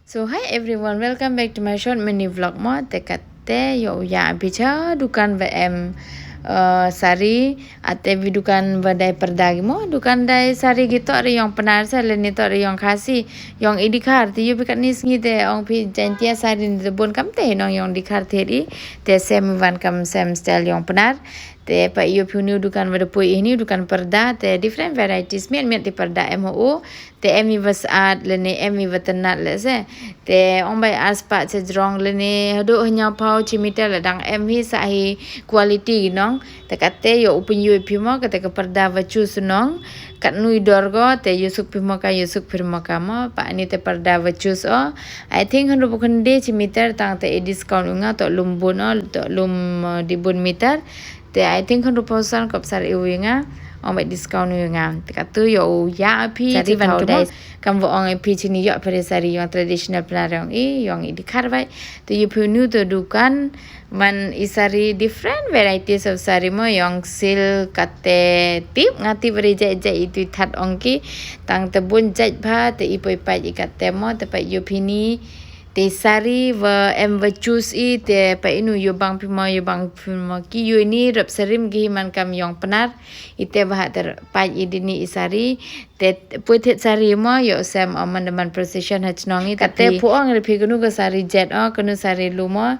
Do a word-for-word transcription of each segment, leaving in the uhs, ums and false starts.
So hi everyone, welcome back to my short mini vlog mo. Te katte yow ya phi cha dukan wa em, uh, sari, ate phi dukan wa dai parda ki mo. Dukan dai sari ki toh re yong Pnar sa, lane toh re yong Khasi, yong i Dkhar. Te yow phi katni sngi te ong phi Jaintia sari ni te bun kam te nong yong Dkhar the i. Te sem wan kam sem style yong Pnar. Te pa yow phi uni u dukan wa da poi ini u dukan parda, te different varieties, miat miat ti parda em ho u. Te em i wa saat lane em i wa tynat le se. Te ong bai ar spah cha jrong lane hadooh hynñiaw phaw chi meter le dang em hi sa hi quality nong. Te katte yow u pynyoo phi mo, katte ka parda wa choose nong. Katnu i dor ko, te yow suk phi mo ka, yow suk phi mo ka mo. Pa ni te parda wa choose o. I think hynru phaw khyndai chi meter, tang te i discount u nga, toh lum bun o, toh lum, uh, di bun meter. Te I think hynru phaw san kop sari u nga, ong bai discount u nga. Te katu yow ya phi sari wan tu mo. Kam wa ong phi chini yoh phi re sari yong traditional Pnar yong i, yong i Dkhar bai. Te yow phi uni u te dukan, man i sari different varieties of sari mo, yong silk katte tip, nga tip re jait jait i tu i that ong ki, tang te bun jait bha, te i poi pait i katte mo, te pa yow phi ni, te sari wa em wa choose i, te pa inu yow bang phi mo, yow bang phi mo ki yow ni rap sarim ki hi man kam yong Pnar, i te wa ha te pait i dini i sari, te poi thied sari mo, yow sem o man da man procession ha chnong i, katte phi ong re phi kanu ka sari jait o, kanu sari lu mo,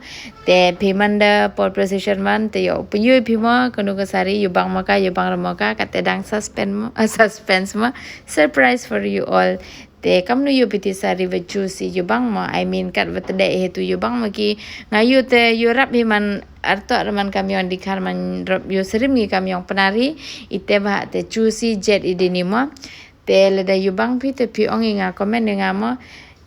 te phi man da por procession man, te yow pynyoo phi mo, kanu ka sari yow bang mo ka, yow bang re mo ka, katte dang suspense mo, ah, suspense mo, surprise for you all. Te kamnu yow phi te sari wa choose i yow bang mo, I mean, kat wa te dei he tu yow bang mo ki, nga yow te yow rap hi man artoh re man kam yong Dkhar man rap yow sarim ki kam yong Pnar hi, i te wa te choose i jait i dini mo. Te lada yow bang phi te phi ong i nga comment i nga mo.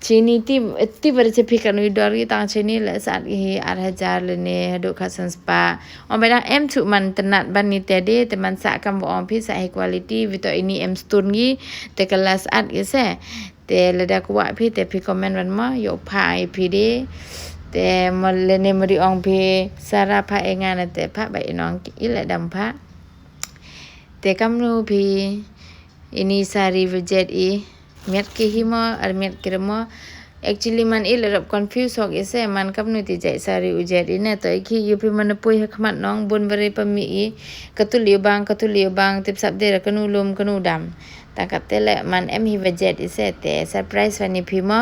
Chini ti, ti wa re cha phi kanu i dor ki, tang chini le saat ki hi ar hajar lane hadooh khatsan spah. Ong bai dang em chu man tynat ban ni te de, te man sa kam wa ong phi sa hi quality, wi toh ini em stone ki, te ka la saat ki se. Te lada kwah phi te phi comment wan mo, yow pha i phi de. Te mo lane mo di ong phi, sara pha e nga na te pha bai nong i le dam pha. Te kamnu phi ini sari wa jait i, miat ki hi mo, ar miat ki re mo. Actually man i le rap confuse hok i se, man kamnu te jait sari u jait i ne, toh i ki yow phi man poi ha khmat nong, bun wa re pa mi i, katu le yow bang, katu le yow bang, tip sap de re kanu lum, kanu dam. Tang katte le man em hi wa jait i se, te surprise wan i phi mo.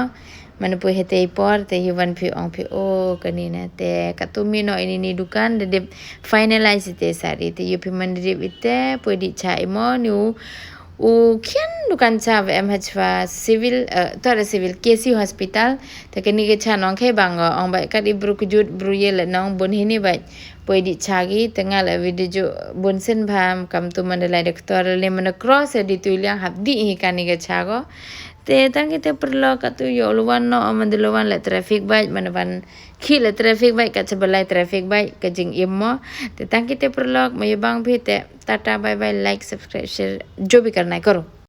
Man poi he te i por, te hi wan phi ong phi o kani na, te katu mi no ini ni dukan, da dip finalize i te sari, te yow phi man da dip i te, poi di cha i mo, ni u, u khian dukan cha wa em ha chwa civil, eh, toh re civil, K C U hospital, te kani ka cha nong khai bang o, ong bai kat i bru kjut, bru ye le nong bun hini bai. Poi di cha ki, te nga le video ju bun sin bha, kam tu man da lai doctor, le man cross di tu liang hap di hi kani ka cha ko. Te tang ki te paralok katu yow lu wan no, man da lu wan le traffic bai, man wan khi le traffic bai, ka cha balai traffic bai, ka jingim mo. Te tang ki te paralok, ma yow bang phi te, tata, bye bye, like, subscribe, share, jo bhi karna hai karo.